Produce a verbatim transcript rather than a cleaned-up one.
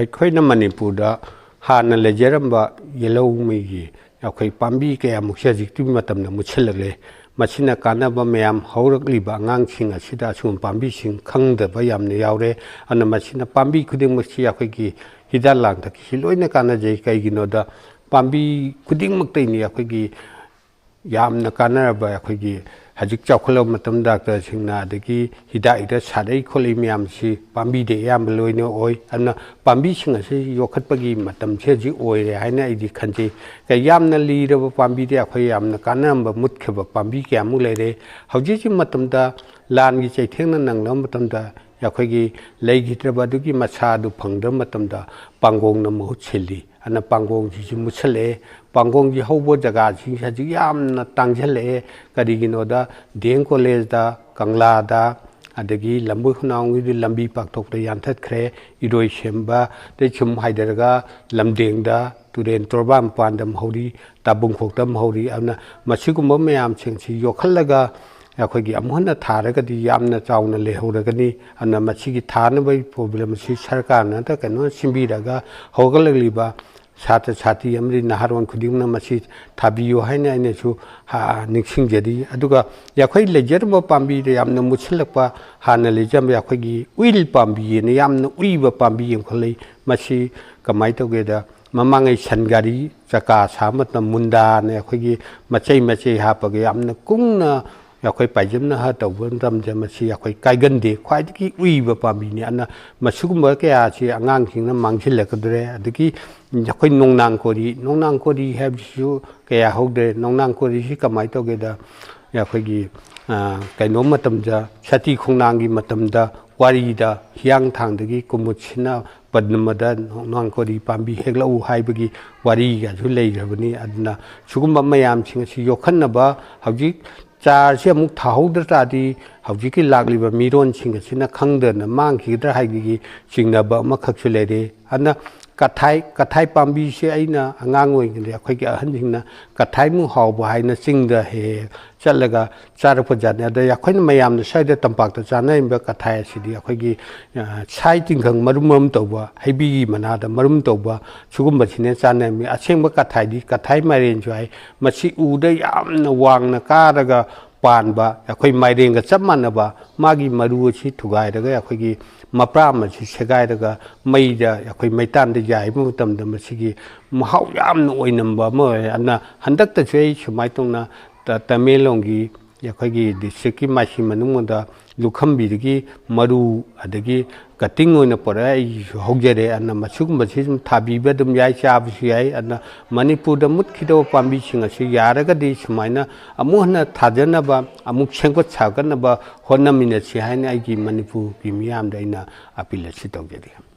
ꯑꯩꯈꯣꯏꯅ ꯃꯅꯤꯄꯨꯔꯗ ꯍꯥꯟꯅ ꯂꯩꯖꯔꯝꯕ ꯌꯦꯜꯍꯧꯃꯤꯒꯤ ꯑꯩꯈꯣꯏ ꯄꯥꯝꯕꯤ ꯀꯌꯥꯃꯨꯛꯁꯦ ꯍꯧꯖꯤꯛꯀꯤ ꯃꯇꯝꯗ ꯃꯨꯠꯁꯤꯜꯂꯛꯂꯦ꯫ ꯃꯁꯤꯅ ꯀꯥꯟꯅꯕ ꯃꯌꯥꯝ, ꯍꯧꯔꯛꯂꯤꯕ ꯑꯉꯥꯡꯁꯤꯡ ꯑꯁꯤꯗ ꯑꯁꯤꯒꯨꯝꯕ ꯄꯥꯝꯕꯤꯁꯤꯡ ꯈꯪꯗꯕ ꯌꯥꯝꯅ ꯌꯥꯎꯔꯦ꯫ ꯑꯗꯨꯅ ꯃꯁꯤꯅ ꯄꯥꯝꯕꯤ ꯈꯨꯗꯤꯡꯃꯛꯁꯤ ꯑꯩꯈꯣꯏꯒꯤ ꯍꯤꯗꯥꯛ ꯂꯥꯡꯊꯛꯀꯤꯁꯤ ꯂꯣꯏꯅ ꯀꯥꯟꯅꯖꯩ꯫ ꯀꯩꯒꯤꯅꯣꯗ ꯄꯥꯝꯕꯤ ꯈꯨꯗꯤꯡꯃꯛꯇꯩꯅꯤ ꯑꯩꯈꯣꯏꯒꯤ ꯌꯥꯝꯅ ꯀꯥꯟꯅꯔꯕ, ꯑꯩꯈꯣꯏꯒꯤ ꯍꯧꯖꯤꯛ ꯆꯥꯎꯈꯠꯂꯕ ꯃꯇꯝ ꯗꯥꯛꯇꯔꯁꯤꯡꯅ ꯑꯗꯒꯤ ꯍꯤꯗꯥꯛ ꯏꯗ ꯁꯥꯔꯛꯏ ꯈꯣꯠꯂꯛꯏ ꯃꯌꯥꯝꯁꯤ ꯄꯥꯝꯕꯤꯗ ꯑꯌꯥꯝꯕ ꯂꯣꯏꯅ ꯑꯣꯏ꯫ ꯑꯗꯨꯅ ꯄꯥꯝꯕꯤꯁꯤꯡ ꯑꯁꯤ ꯌꯣꯛꯈꯠꯄꯒꯤ ꯃꯇꯝꯁꯦ ꯍꯧꯖꯤꯛ ꯑꯣꯏꯔꯦ ꯍꯥꯏꯅ ꯑꯩꯗꯤ ꯈꯟꯖꯩ꯫ ꯀ-, ꯌꯥꯝꯅ ꯂꯤꯔꯕ ꯄꯥꯝꯕꯤꯗꯤ ꯑꯩꯈꯣꯏ ꯌꯥꯝꯅ ꯀꯥꯟꯅꯔꯝꯕ ꯃꯨꯠꯈ꯭ꯔꯕ ꯄꯥꯝꯕꯤ ꯀꯌꯥꯃꯨꯛ ꯂꯩꯔꯦ꯫ ꯍꯧꯖꯤꯛ ꯍꯧꯖꯤꯛ ꯃꯇꯝꯗ ꯂꯥꯟꯒꯤ ꯆꯩꯊꯦꯡꯅ ꯅꯪꯂꯕ ꯃꯇꯝꯗ ꯑꯩꯈꯣꯏꯒꯤ ꯂꯩꯈꯤꯗ꯭ꯔꯕ ꯑꯗꯨꯒꯤ ꯃꯁꯥ ꯑꯗꯨ ꯐꯪꯗꯕ ꯃꯇꯝꯗ ꯄꯥꯡꯒꯣꯡꯅ ꯃꯍꯨꯠ ꯁꯤꯜꯂꯤ꯫ ꯑꯗꯨꯅ ꯄꯥꯡꯒꯣꯡꯁꯤꯁꯨ ꯃꯨꯠꯁꯤꯜꯂꯛꯑꯦ꯫ ꯄꯥꯡꯒꯣꯡꯁꯤ ꯍꯧꯕ ꯖꯒꯥꯁꯤꯡꯁꯤ ꯍꯧꯖꯤꯛ ꯌꯥꯝꯅ ꯇꯥꯡꯁꯤꯜꯂꯛꯑꯦ꯫ ꯀꯔꯤꯒꯤꯅꯣꯗ ꯗꯤ ꯑꯦꯝ ꯀꯣꯂꯦꯖꯇ, ꯀꯪꯂꯥꯗ, ꯑꯗꯒꯤ ꯂꯝꯕꯣꯏ ꯈꯣꯡꯅꯥꯡꯒꯤꯗꯤ ꯂꯝꯕꯤ ꯄꯥꯛꯊꯣꯛꯇ ꯌꯥꯟꯊꯠꯈ꯭ꯔꯦ꯫ ꯏꯔꯣꯏ ꯁꯦꯝꯕ, ꯑꯗꯩ ꯁꯨꯝ ꯍꯥꯏꯊꯔꯒ ꯂꯝꯗꯦꯡꯗ, ꯇꯨꯔꯦꯟ ꯇꯣꯔꯕꯥꯟ ꯃꯄꯥꯟꯗ ꯑꯃ ꯍꯧꯔꯤ, ꯇꯥꯕꯨꯡꯈꯣꯛꯇ ꯑꯃ ꯍꯧꯔꯤ꯫ ꯑꯗꯨꯅ ꯃꯁꯤꯒꯨꯝꯕ ꯃꯌꯥꯝꯁꯤꯡꯁꯤ ꯌꯣꯛꯈꯠꯂꯒ ꯑꯩꯈꯣꯏꯒꯤ ꯑꯃꯨꯛ ꯍꯟꯅ ꯊꯥꯔꯒꯗꯤ ꯌꯥꯝꯅ ꯆꯥꯎꯅ ꯂꯩꯍꯧꯔꯒꯅꯤ꯫ ꯑꯗꯨꯅ ꯃꯁꯤꯒꯤ ꯊꯥꯅꯕꯒꯤ ꯄ꯭ꯔꯣꯕ꯭ꯂꯦꯝ ꯑꯁꯤ ꯁꯔꯀꯥꯔꯅ ꯅꯠꯇ꯭ꯔ ꯀꯩꯅꯣ ꯁꯤꯟꯕꯤꯔꯒ ꯍꯧꯒꯠꯂꯛꯂꯤꯕ ꯁꯥꯇ꯭ꯔ ꯁꯥꯇ꯭ꯔꯤ ꯑꯃꯗꯤ ꯅꯍꯥꯔꯣꯟ ꯈꯨꯗꯤꯡꯃꯛꯅ ꯃꯁꯤ ꯊꯥꯕꯤꯌꯨ ꯍꯥꯏꯅ ꯑꯩꯅꯁꯨ, ꯍꯥ, ꯅꯤꯡꯁꯤꯡꯖꯔꯤ꯫ ꯑꯗꯨꯒ ꯑꯩꯈꯣꯏ ꯂꯩꯖꯔꯝꯕ ꯄꯥꯝꯕꯤꯗ ꯌꯥꯝꯅ ꯃꯨꯠꯁꯤꯜꯂꯛꯄ, ꯍꯥꯟꯅ ꯂꯩꯖꯔꯝꯕ ꯑꯩꯈꯣꯏꯒꯤ ꯎꯏꯜ ꯄꯥꯝꯕꯤ ꯑꯅ ꯌꯥꯝꯅ ꯎꯏꯕ ꯄꯥꯝꯕꯤ ꯑꯃꯈꯛ ꯂꯩ꯫ ꯃꯁꯤ ꯀꯃꯥꯏꯅ ꯇꯧꯒꯦꯗ, ꯃꯃꯥꯡꯉꯩ ꯁꯟ ꯒꯥꯔꯤ ꯆꯀꯥ ꯁꯥꯕ ꯃꯇꯝ ꯃꯨꯟꯗꯥꯅ ꯑꯩꯈꯣꯏꯒꯤ ꯃꯆꯩ ꯃꯆꯩ ꯍꯥꯞꯄꯒ ꯌꯥꯝꯅ ꯀꯨꯡꯅ ꯑꯩꯈꯣꯏ ꯄꯥꯏꯖꯝꯅ ꯍꯥ ꯇꯧꯕ ꯃꯇꯝꯗ ꯃꯁꯤ ꯑꯩꯈꯣꯏ ꯀꯥꯏꯒꯟꯗꯦ, ꯈ꯭ꯋꯥꯏꯗꯒꯤ ꯎꯏꯕ ꯄꯥꯝꯕꯤꯅꯤ꯫ ꯑꯗꯨꯅ ꯃꯁꯤꯒꯨꯝꯕ ꯀꯌꯥꯁꯤ ꯑꯉꯥꯡꯁꯤꯡꯅ ꯃꯥꯡꯁꯤꯜꯂꯛꯀꯗꯧꯔꯦ꯫ ꯑꯗꯒꯤ ꯑꯩꯈꯣꯏ ꯅꯣꯡꯅꯥꯡ ꯀꯣꯔꯤ, ꯅꯣꯡꯅꯥꯡ ꯀꯣꯔꯤ ꯍꯥꯏꯕꯁꯤꯁꯨ ꯀꯌꯥ ꯍꯧꯗ꯭ꯔꯦ꯫ ꯅꯣꯡꯅꯥꯡ ꯀꯣꯔꯤꯁꯤ ꯀꯃꯥꯏꯅ ꯇꯧꯒꯦꯗ, ꯑꯩꯈꯣꯏꯒꯤ, ꯑ, ꯀꯩꯅꯣ ꯃꯇꯝꯗ, ꯁꯇꯤ ꯈꯣꯡꯅꯥꯡꯒꯤ ꯃꯇꯝꯗ ꯋꯥꯔꯤꯗ ꯍꯤꯌꯥꯡꯊꯥꯡꯗꯒꯤ ꯀꯨꯃꯨꯠꯁꯤꯅ ꯄꯗꯃꯗ ꯅꯣꯡꯅꯥꯡ ꯀꯣꯔꯤ ꯄꯥꯝꯕꯤ ꯍꯦꯛꯂꯛꯎ ꯍꯥꯏꯕꯒꯤ ꯋꯥꯔꯤꯒꯁꯨ ꯂꯩꯈ꯭ꯔꯕꯅꯤ꯫ ꯑꯗꯨꯅ ꯁꯤꯒꯨꯝꯕ ꯃꯌꯥꯝꯁꯤꯡ ꯑꯁꯤ ꯌꯣꯛꯈꯠꯅꯕ ꯍꯧꯖꯤꯛ ꯆꯥꯔꯁꯤ ꯑꯃꯨꯛ ꯊꯥꯍꯧꯗ ꯇꯥꯔꯗꯤ ꯍꯧꯖꯤꯛꯀꯤ ꯂꯥꯛꯂꯤꯕ ꯃꯤꯔꯣꯟꯁꯤꯡ ꯑꯁꯤꯅ ꯈꯪꯗꯅ ꯃꯥꯡꯈꯤꯒꯗ꯭ꯔꯥ ꯍꯥꯏꯕꯒꯤ ꯆꯤꯡꯅꯕ ꯑꯃꯈꯛꯁꯨ ꯂꯩꯔꯦ꯫ ꯑꯗꯨꯅ ꯀꯊꯥꯏ, ꯀꯊꯥꯏ ꯄꯥꯝꯕꯤꯁꯦ ꯑꯩꯅ ꯑꯉꯥꯡ ꯑꯣꯏꯔꯤꯉꯩꯗ ꯑꯩꯈꯣꯏꯒꯤ ꯑꯍꯟꯁꯤꯡꯅ ꯀꯊꯥꯏꯃꯨꯛ ꯍꯥꯎꯕ ꯍꯥꯏꯅ ꯆꯤꯡꯗ ꯍꯦꯛ ꯍꯦꯛ ꯆꯠꯂꯒ ꯆꯥꯔꯛꯄ ꯖꯥꯠꯅꯤ꯫ ꯑꯗ ꯑꯩꯈꯣꯏꯅ ꯃꯌꯥꯝꯅ ꯁ꯭ꯋꯥꯏꯗ ꯇꯝꯄꯥꯛꯇ ꯆꯥꯅꯔꯤꯕ ꯀꯊꯥꯏ ꯑꯁꯤꯗꯤ ꯑꯩꯈꯣꯏꯒꯤ, ꯑ, ꯁꯥꯏ ꯇꯤꯡꯈꯪ ꯃꯔꯨꯝ ꯃꯔꯨꯝ ꯇꯧꯕ, ꯍꯩꯕꯤꯒꯤ ꯃꯅꯥꯗ ꯃꯔꯨꯝ ꯇꯧꯕ, ꯁꯤꯒꯨꯝꯕꯁꯤꯅ ꯆꯥꯅꯔꯝꯃꯤ꯫ ꯑꯁꯦꯡꯕ ꯀꯊꯥꯏꯗꯤ ꯀꯊꯥꯏ ꯃꯥꯏꯔꯦꯟꯁꯨ ꯍꯥꯏ, ꯃꯁꯤ ꯎꯗ ꯌꯥꯝꯅ ꯋꯥꯡꯅ ꯀꯥꯔꯒ ꯄꯥꯟꯕ, ꯑꯩꯈꯣꯏ ꯃꯥꯏꯔꯦꯟꯒ ꯆꯞ ꯃꯥꯟꯅꯕ, ꯃꯥꯒꯤ ꯃꯔꯨ ꯑꯁꯤ ꯊꯨꯒꯥꯏꯔꯒ ꯑꯩꯈꯣꯏꯒꯤ ꯃꯄ꯭ꯔꯥ ꯑꯃꯁꯤ ꯁꯦꯒꯥꯏꯔꯒ ꯃꯩꯗ, ꯑꯩꯈꯣꯏ ꯃꯩꯇꯥꯟꯗ ꯌꯥꯏꯕ ꯃꯇꯝꯗ ꯃꯁꯤꯒꯤ ꯃꯍꯥꯎ ꯌꯥꯝꯅ ꯑꯣꯏꯅꯝꯕ ꯑꯃ ꯑꯣꯏ꯫ ꯑꯗꯨꯅ ꯍꯟꯗꯛꯇꯁꯨ ꯑꯩ ꯁꯨꯃꯥꯏꯅ ꯇꯧꯅ ꯇ-, ꯇꯃꯦꯡꯂꯣꯡꯒꯤ ꯑꯩꯈꯣꯏꯒꯤ ꯗꯤꯁꯇ꯭ꯔꯤꯛꯀꯤ ꯃꯥꯏꯁꯤ ꯃꯅꯨꯡꯗ ꯂꯨꯈꯝꯕꯤꯗꯒꯤ ꯃꯔꯨ ꯑꯗꯒꯤ ꯀꯠꯇꯤꯡ ꯑꯣꯏꯅ ꯄꯨꯔꯛꯑꯦ꯫ ꯑꯩꯒꯤꯁꯨ ꯍꯧꯖꯔꯦ꯫ ꯑꯗꯨꯅ ꯃꯁꯤꯒꯨꯝꯕꯁꯤ ꯁꯨꯝ ꯊꯥꯕꯤꯕ ꯑꯗꯨꯝ ꯌꯥꯏ, ꯆꯥꯕꯁꯨ ꯌꯥꯏ꯫ ꯑꯗꯨꯅ ꯃꯅꯤꯄꯨꯔꯗ ꯃꯨꯠꯈꯤꯗꯧꯕ ꯄꯥꯝꯕꯤꯁꯤꯡ ꯑꯁꯤ ꯌꯥꯔꯒꯗꯤ ꯁꯨꯃꯥꯏꯅ ꯑꯃꯨꯛ ꯍꯟꯅ ꯊꯥꯖꯅꯕ, ꯑꯃꯨꯛ ꯁꯦꯝꯒꯠ ꯁꯥꯒꯠꯅꯕ ꯍꯣꯠꯅꯃꯤꯟꯅꯁꯤ ꯍꯥꯏꯅ ꯑꯩꯒꯤ ꯃꯅꯤꯄꯨꯔꯒꯤ ꯃꯤꯌꯥꯝꯗ ꯑꯩꯅ ꯑꯄꯤꯜ ꯑꯁꯤ ꯇꯧꯖꯔꯤ꯫